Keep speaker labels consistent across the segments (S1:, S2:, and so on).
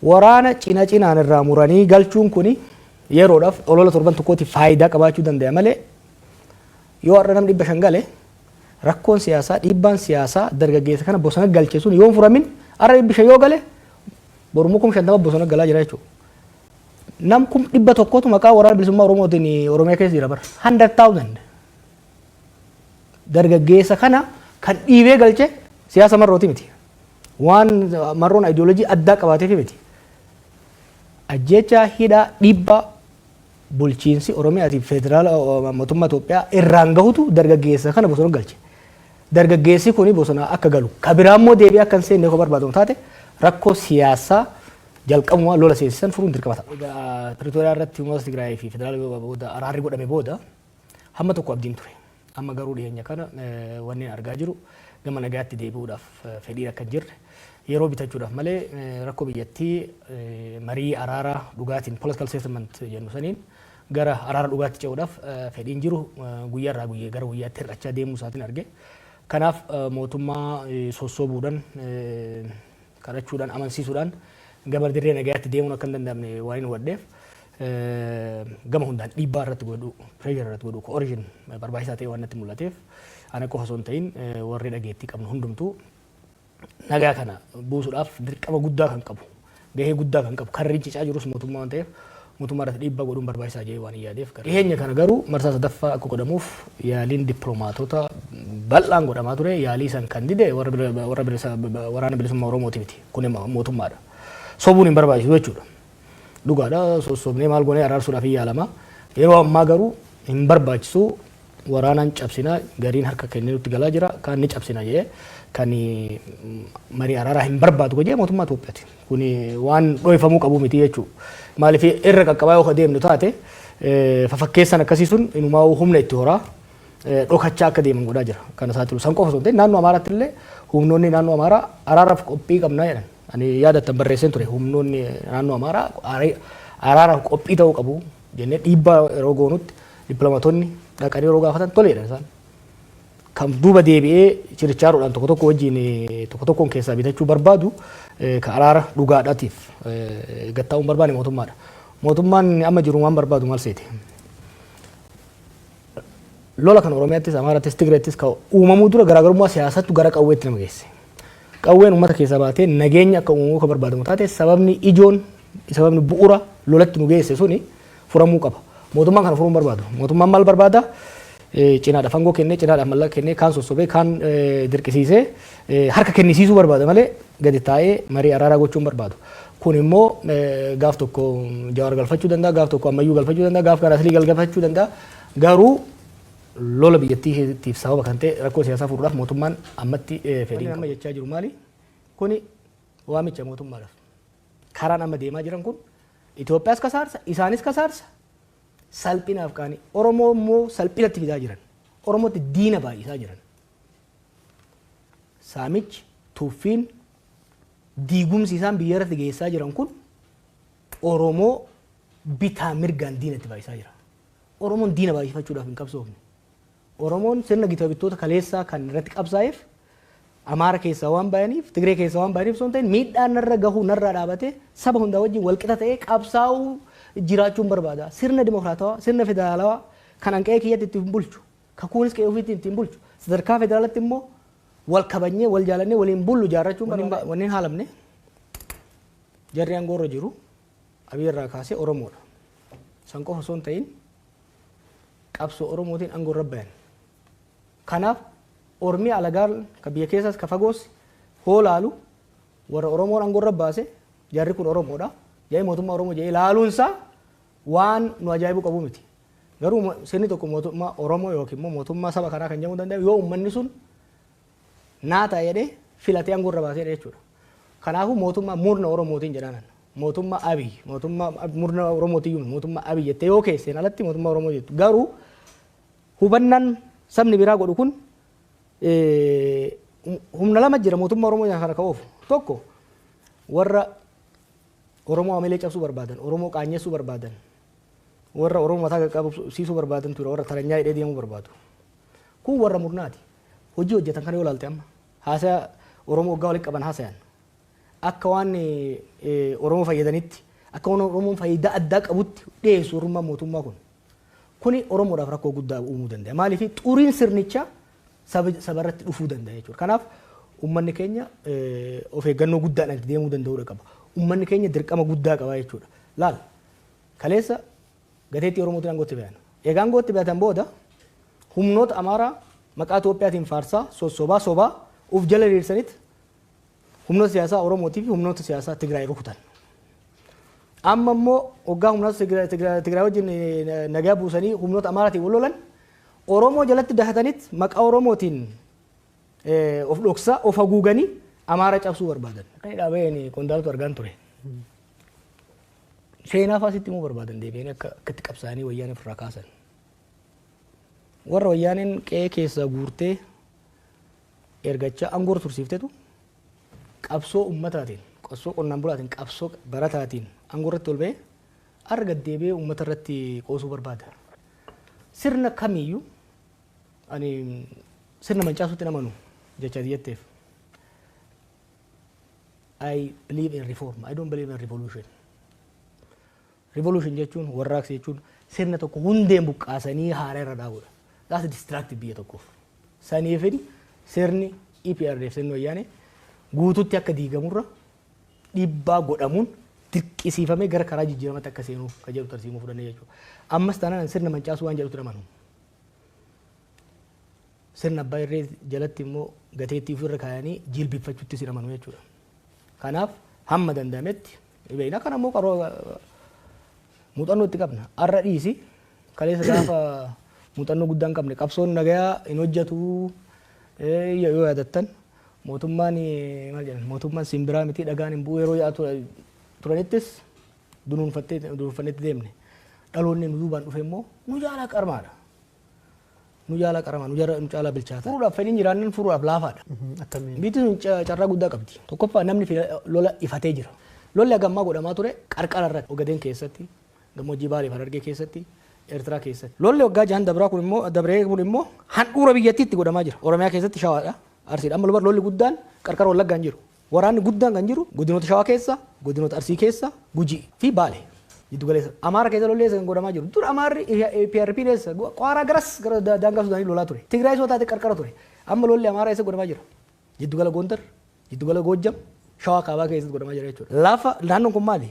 S1: Waraana cina cinaan irraa muranii galchuun kuni yeroodhaaf olola torban tokkootiif faayidaa qabaachuu danda'a malee, yoo har'a namni 500 gale, rakkoon siyaasaa, dhiibbaan siyaasaa dargaggeessa kana bosona galche sun yoo hin furamin, har'a 500 yoo gale, borummoo 50,000 bosona galaa jira jechuudha. Nam 100,000tu maqaa Waraana Bilisummaa Oromootiin Oromiyaa keessa jira bara. 100,000. Dargaggeessa kana kan dhiibee galche siyaasa Marrooti miti. Waan Marroon ideoloojii addaa qabaateef miti. Ajjeechaa, hidhaa, dhiibbaa bulchiinsi Oromiyaatiif federaala mootummaa Itoophiyaa irraan gahutu dargaggeessa kana bosona galche. Dargaggeessi kuni bosona akka galu, ka biraa immoo deebi'ee akka hin seenne yoo barbaadamu taate, rakkoo siyaasaa jalqabumaa lola seensisan furuun dirqama ta'a. Egaa Piriitooriyaa irratti uummata Tigraay fi federaala booda araarri godhame booda hamma tokko abdiin ture. Amma garuu dhiyeenya kana wanni argaa jiru gama nagaatti deebi'uudhaaf fedhiin akka hin jirre, yeroo bitachuudhaaf malee rakkoo biyyattii marii araaraa dhugaatiin, political settlement jennu saniin, gara araara dhugaatti ce'uudhaaf fedhiin jiru guyyaa irraa guyyaa gara guyyaatti hir'achaa deemuu isaatiin arge. Kanaaf mootummaa sossoobuudhaan, kadhachuudhaan, amansiisuudhaan gama dirree nagayaatti deemuun akka hin danda'amne waan hin hubadheef, gama hundaan dhiibbaa irratti godhu, pressure irratti godhu, coercion barbaachisaa ta'e waan natti mul'ateef, ana qofa osoo hin ta'in warri dhageettii qabnu hundumtuu nagaa kana buusuudhaaf dirqama guddaa kan qabu, gahee guddaa kan qabu, kan rincicaa jirus mootummaa waan ta'eef, mootummaa irratti dhiibbaa godhuun barbaachisaa jedhee waan hin yaadeef. Dhiyeenya kana garuu marsaa sadaffaa akka godhamuuf yaaliin dippiloomaatota bal'aan godhamaa ture. Yaalii san kan dide warra Waraana Bilisummaa Oromooti miti. Kun mootummaadha. Sobuun hin barbaachisu jechuudha. Dhugaadha, sossobnee maal goonee araarsuudhaaf hin yaalama. Yeroo ammaa garuu hin barbaachisu, waraanaan cabsina, gariin harka kennee nutti galaa jira, kaan ni cabsina jedhee kan marii araaraa hin barbaadu jedhee mootummaa Itoophiyaati. Kuni waan dhoofamuu qabu miti jechuudha. Maaliif, irra qaqqabaa yoo deemnu taate, fafakkeessan akkasii sun inumaa humna itti horaa dhokachaa akka deeman godhaa jira. Kana saaxilu san qofa osoo hin ta'in, naannoo Amaaraatti illee humnoonni naannoo Amaaraa araaraaf qophii qabnaa jedhan. Ani yaadattan barreesseen ture, humnoonni naannoo Amaaraa araaraaf qophii ta'uu qabu jennee dhiibbaa yeroo goonutti, dippiloomaatonni dhaqanii yeroo gaafatan tole jedhan isaan. Kan duuba deebi'ee chirichaaroodhaan tokko tokko wajjin tokko tokkoon keessaa bitachuu barbaadu, ka araara dhugaadhaatiif gattaa'uu hin barbaanne mootummaadha. Mootummaan amma jiru waan barbaadu maal seete? Lola kan Oromiyaattis, Amaarattis, Tigreettis ka uumamuu dura garaagarummaa siyaasattu gara qawweetti nama geesse. Qawween uummata keessaa baatee nageenya akka uumamuu ka barbaadamu taate, sababni ijoon, sababni bu'uura lolatti nu geesse suni furamuu qaba. Mootummaan kana furuu hin barbaadu. Mootummaan maal barbaada? Cinaadhaaf aangoo kennee, cinaadhaaf mallaqa kennee, kaan sossobee, kaan dirqisiisee harka kennisiisuu barbaada malee gadi taa'ee marii araaraa gochuu hin barbaadu. Kun immoo gaaf tokko Jawaar galfachuu danda'a, gaaf tokko Ammayyuu galfachuu danda'a, gaaf kan Aslii galfachuu danda'a. Garuu lola biyyattiitiif sababa kan ta'e rakkoo siyaasaa furuudhaaf mootummaan ammatti fedhii amma jechaa jiru maali? Kuni waamicha mootummaadhaaf. Karaan amma deemaa jiran kun Itoophiyaas kasaarsa, isaanis kasaarsa, salphinaaf qaanii. Oromoo immoo salphinatti fidaa jiran. Oromootti diina baay'isaa jiran. Saamichi, tuffiin, diigumsi isaan biyya irratti geessaa jiran kun Oromoo bitaa mirgaan diina itti baay'isaa jira. Oromoon diina baay'ifachuudhaaf hin qabsoofne. Oromoon sirna gita bittoota kaleessaa kan irratti qabsaa'eef Amaara keessaa waan bayaniif, Tigree keessaa waan bayaniif osoo hin ta'in, miidhaan narra gahu narraa dhaabatee saba hundaa wajjin walqixa ta'ee qabsaa'uu jiraachuun barbaada. Sirna dimokiraatawaa, sirna federaalawaa kan an qe'ee kiyyatti ittiin bulchu, kakuunis qe'ee ofiitti ittiin bulchu, sadarkaa federaalatti immoo wal kabajnee, wal jaalannee waliin bullu ijaarrachuun barbaada. Wanni hin haalamne, jarri aangoo irra jiru Abiy irraa kaasee Oromoodha. San qofa osoo hin ta'in, qabsoo Oromootiin aangoo irra bayan. Kanaaf ormi alagaan ka biyya keessaas ka fagoos hoo laalu, warra Oromoon aangoo irra baase, jarri kun Oromoodha jedhee, mootummaa Oromoo jedhee laaluunsaa waan nu ajaa'ibuu qabu miti. Garuu sirni tokko mootummaa Oromoo yookiin immoo mootummaa saba kanaa kan jedhamuu danda'u yoo uummanni sun naa ta'a jedhee filatee aangoo irra baaseedha jechuudha. Kanaafuu mootummaa murna Oromootiin jedhaan, mootummaa Abiy, mootummaa murna Oromootiyyuu, mootummaa Abiy jettee yoo keesseen alatti mootummaa Oromoo jettu. Garuu hubannaan sabni biraa godhu kun, humna lama jira mootummaa Oromoo kana ka oofu. Tokko warra Oromoo hamilee cabsuu barbaadan, Oromoo qaanyessuu barbaadan, warra Oromoo mataa qaqqabsiisuu barbaadan ture, warra taranyaa hidhee deemuu barbaadu. Kun warra murnaati. Hojii hojjetan kana yoo ilaalte, amma haasaya Oromoo waggaa walitti qaban haasayan. Akka waan Oromoo fayyadanitti, akka waan Oromoon faayidaa addaa qabutti dhiyeessu warrummaa mootummaa kun. Kuni Oromoodhaaf rakkoo guddaa uumuu danda'a. Maaliif xuriin sirnichaa saba irratti dhufuu danda'a jechuudha. Kanaaf uummanni keenya of eeggannoo guddaadhaan itti deemuu danda'uudha qaba. Uummanni keenya dirqama guddaa qaba jechuudha. Laal, kaleessa gateettii Oromootiin aangootti fe'an. Egaa aangootti fe'atan booda humnoota Amaaraa maqaa Itoophiyaatiin faarsaa sossobaa sobaa uf jala diriirsanitti humnoota siyaasaa Oromootii fi humnoota siyaasaa Tigraay rukutan. Amma immoo hoggaa humnoota Tigraay wajjin nagaa buusanii humnoota Amaaraatiin wal lolan, Oromoo jalatti dahatanitti maqaa Oromootiin of dhoksaa of haguuganii Amaara cabsuu barbaadan. Kan dhaabeen qondaaltu argaan ture. Seenaa fa'aa sitti himuu barbaadan deebi'anii akka akkatti qabsaa'anii Wayyaanee ofirraa kaasan. Warra Wayyaaneen qe'ee keessaa guurtee ergachaa aangoo tursiiftetu qabsoo ummataatiin, qabsoo qonnaan bulaatiin, qabsoo barataatiin aangoo irratti ol ba'ee har'a gad deebi'ee uummata irratti qoosuu barbaada. Sirna kamiyyuu ani sirna mancaasuutti amanu jecha jetteef. I believe in reform. I don't believe in revolution. Revolution jechuun, warraaqsa jechuun, sirna tokko hundeen buqqaasanii haaraa irra dhaabuudha. That's destructive biyya tokkoof. Saniifin sirni EPRDF, sirni Wayyaanee guututti akka diigamurra dhiibbaa godhamuun dirqisiifamee gara karaa jijjiiramatti akka seenuuf kan jedhu tarsiimuu fudhannee jechuudha. Ammas taanaan sirna mancaasuu waan jedhutti amanu. Sirna abbaa irree jalatti immoo gateettii ofirra kaayanii jilbiffachuutti sin amanu jechuudha. Kanaaf hamma danda'ametti beekna. Kana immoo qaroo muuxannoo itti qabna. Har'a dhiisi, kaleessa gaafa muuxannoo guddaa hin qabne qabsoon nagayaa hin hojjetu yoo yaadattan, mootummaan maal jedhan, mootummaan simbiraa miti, dhagaan hin bu'u yeroo yaa'u turanittis dunuunfattee dunuunfannetti deemne. Dhaloonni nu duubaan dhufe immoo nu jaalaa qarmaadha. Nu jaalaa qaramaa, nu caalaa bilchaata. Furuudhaaf fedhiin jiraannan furuudhaaf laafaadha.
S2: Akkamiin?
S1: Biyyi sun carraa guddaa qabdi. Tokkoffaa, namni lola ifatee jira. Lolli hagammaa godhamaa ture qarqara irratti, Ogadeen keessatti, gammoojjii Baalee fi Harargee keessatti, Eertiraa keessatti. Lolli waggaa 6 dabraa kun immoo, dabree kun immoo, handhuura biyyattiitti godhamaa jira. Oromiyaa keessatti Shawaadha. Arsiidha. Amma lolli guddaan qarqara Wallaggaa hin jiru. Waraanni guddaan kan jiru godinoota Shawaa keessa, godinoota Arsii keessa, Gujii fi Baale. Giddu galeessa. Amaara keessa lolli eessa kan godhamaa jiru? Dur Amaarri PRP eessa? Qaaraa garas gara daangaa Sudaanii lolaa ture. Tigraay soo taate qarqara ture. Amma lolli Amaaraa eessa godhamaa jira? Giddu gala Gondar, giddu gala Goojjam, Shawaa kaabaa keessatti godhamaa jira jechuudha. Lafa naannoon kun maali?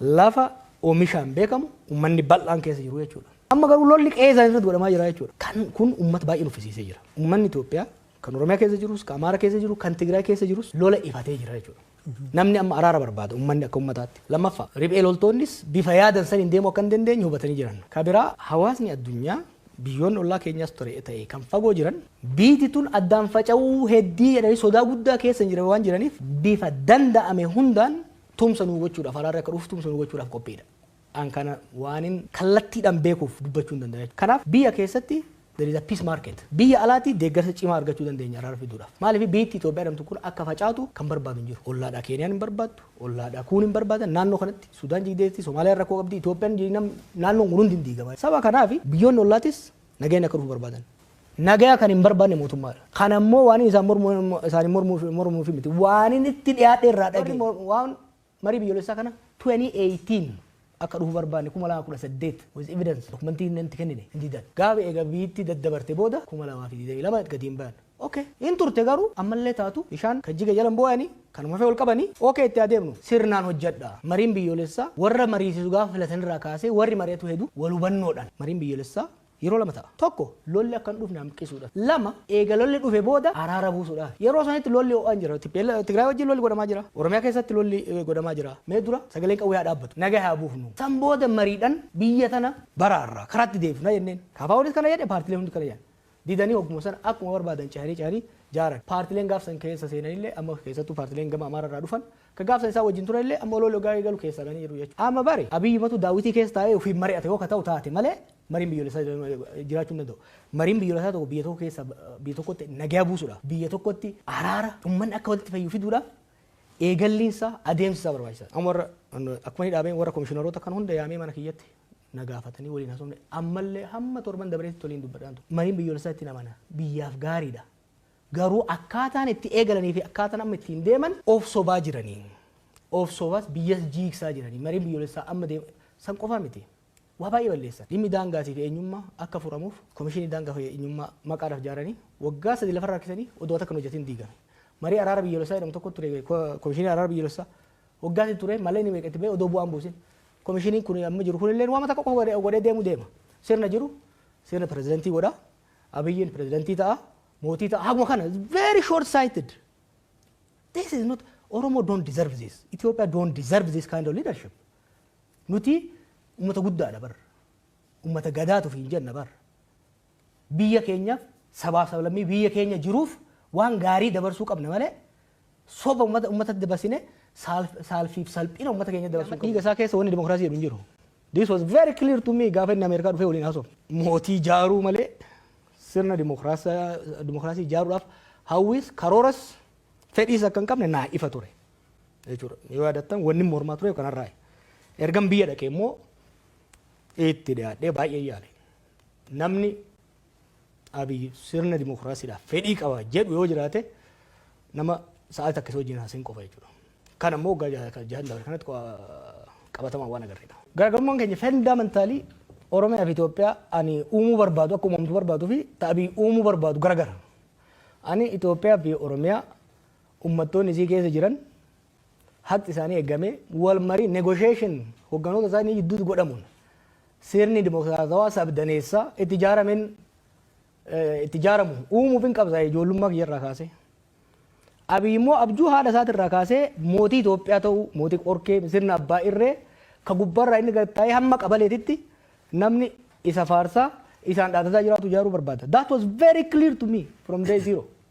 S1: Lafa oomishaan beekamu, uummanni bal'aan keessa jiru jechuudha. Amma garuu lolli qe'ee isaanii irratti godhamaa jira jechuudha. Kan kun uummata baay'ee nuffisiisee jira. Uummanni Itoophiyaa kan Oromiyaa keessa jirus, kan Amaara keessa jiru, kan Tigraay keessa jirus lola ifatee jira jechuudha. Namni amma araara barbaada uummanni akka uummataatti. Lammaffaa, riphee loltoonnis bifa yaadan saniin deemuu akka hin dandeenye hubatanii jiran. Ka biraa, hawaasni addunyaa, biyyoonni ollaa keenyas ture ta'e kan fagoo jiran, biiti tun addaan faca'uu heddii jedhanii sodaa guddaa keessa hin jiran waan jiraniif, bifa danda'ame hundaan tumsa nuu gochuudhaaf, araarri akka dhufu tumsa nuu gochuudhaaf qophiidha. An kana waanin kallattiidhaan beekuuf dubbachuu hin danda'a. Kanaaf biyya keessatti there is a peace market. Biyya alaatti deeggarsa cimaa argachuu dandeenya araara fiduudhaaf. Maaliif biyyi Itoophiyaa jedhamtu kun akka facaatu kan barbaadu hin jiru. Ollaadhaa Keeniyaan hin barbaaddu, ollaadhaa kuun hin barbaadan, naannoo kanatti Sudaan jigdeetti, Somaaliyaan rakkoo qabdi, Itoophiyaan naannoon kun hundi hin diigama. Saba kanaaf biyyoonni ollaatis nageenya akka dhufu barbaadan. Nagaa kan hin barbaanne mootummaadha. Kan ammoo waan isaan mormuu isaan mormuuf miti. Waan inni itti dhiyaadhe irraa dhage. Waan marii biyyoolessaa kana 2018 akka dhufu barbaanne, 2018, with evidence, dokumentii inni itti kennine hin didan. Gaafa eega biitti daddabarte booda 2022 gadi hin bayan. Okay. In turte garuu ammallee taatu bishaan kan jiga jalan boo'anii kanuma fee ol qabanii, okay, itti adeemnu sirnaan hojjedha. Mariin biyyoolessaa warra mariisisu gaafa filatan irraa kaasee warri mari'atu hedu wal hubannoodhaan mariin biyyoolessaa yeroo lama ta'a. Tokko, lolli akka hin dhufne hanqisuudha. Lama, eega lolli dhufe booda araara buusuudhaaf. Yeroo sanitti lolli ho'aan jira. Tigraay wajjin lolli godhamaa jira. Oromiyaa keessatti lolli godhamaa jira. Mee dura sagaleen qawwee haa dhaabbatu. Nagaa haa buufnu. San booda mariidhaan biyya tana baraarra karaatti deebifna jenneen. KFOnis kana jedhe, paartileen hundi kana jedhan. Didanii ogguma sana akkuma barbaadan cehanii cehanii jaaran. Paartileen gaafsan keessa seenanillee, amma keessattuu paartileen gama Amaara irraa dhufan ka gaafsan isaa wajjin turanillee, amma lolli gaarii galu keessaa ganii jiru jechuudha. Amma bari Abiyyi matu daawwitii keessa taa'ee ofiin mari'ate yoo ka ta'u taate malee mariin biyyoolessaa jiraachuu hin danda'u. Mariin biyyoolessaa tokko biyya tokko keessa, biyya tokkotti nagaa buusuudhaaf, biyya tokkotti araara uummanni akka walitti fayyu fiduudhaaf eegalliinsaa, adeemsi isaa barbaachisaadha. Amma warra akkuma inni dhaabeen warra komishiinaroota kan hunda yaamee mana kiyyatti na gaafatanii waliin haasofne, ammallee hamma torban dabreetti waliin dubbadhaan ture. Mariin biyyoolessaa itti amana, biyyaaf gaariidha. Garuu akkaataan itti eegalanii fi akkaataan amma ittiin deeman of sobaa jiranii. Of sobaas biyyas jiigsaa jiranii. Mariin biyyoolessaa amma deema san qofaa miti. Waa baay'ee balleessan. Dhimmi daangaatii fi eenyummaa akka furamuuf komishinii daangaa fi eenyummaa maqaadhaaf ijaaranii waggaa 3 lafarraa harkisanii odoo takka hin hojjetin diigame. Marii araara biyyoolessaa jedhamu tokko ture, komishinii araara biyyoolessaa waggaa 3 ture malee inni meeqa itti ba'e odoo bu'aan buusin. Komishiniin kun amma jiru kunillee waan takka qofa godhee deemu deema. Sirna jiru sirna pirezidantii godha. Abiyyiin pirezidantii ta'a. Mootii ta'a. Haguma kana very short sighted. This is not, Oromo don't deserve this. Ethiopia don't deserve this kind of leadership. Nuti ummata guddaadha bar. Ummata gadaatuuf hin jenna bar. Biyya keenyaaf, sabaaf sablammii biyya keenya jiruuf waan gaarii dabarsuu qabna malee soba ummata dabarsine saalfiif salphina ummata keenya dabarsuu qabna. Dhiiga isaa keessa wanni dimokiraasii jedhu hin jiru. This was very clear to me gaafa inni Ameerikaa dhufee waliin haasofne. Mootii jaaruu malee sirna dimokiraasii ijaaruudhaaf hawwis, karooras, fedhiis akka hin qabne naa ifa ture jechuudha. Yoo yaadattan, wanni mormaa ture kanarraa. Ergan biyya dhaqee immoo itti dhiyaadhee baay'ee yaale. Namni Abiy sirna dimokiraasiidhaaf fedhii qaba jedhu yoo jiraate, nama sa'aatii takka isa wajjin haasa'in qofa jechuudha. Kan ammoo waggaa 6 dabre kanatti qabatamaan waan agarreedha. Garaagarummaan keenya fundamentally Oromiyaa fi Itoophiyaa ani uumuu barbaadu, akka uumamtu barbaaduu fi ta'abii uumuu barbaadu garagara. Ani Itoophiyaa fi Oromiyaa uummattoonni isii keessa jiran haqi isaanii eegamee, wal marii, negotiation hogganoota isaanii gidduutti godhamuun sirni dimokiraatawaa sabdaneessaa itti ijaarameen itti ijaaramu uumuuf hin qabsa ijoollummaa kiyyarraa kaasee. Abiy immoo abjuu haadha isaatirraa kaasee mootii Itoophiyaa ta'uu, mootii qorkee, sirna abbaa irree ka gubbaarraa inni gad taa'ee hamma qabaleetitti namni isa faarsaa isaan dhaadataa jiraatu ijaaruu barbaada. That was very clear to me from day zero.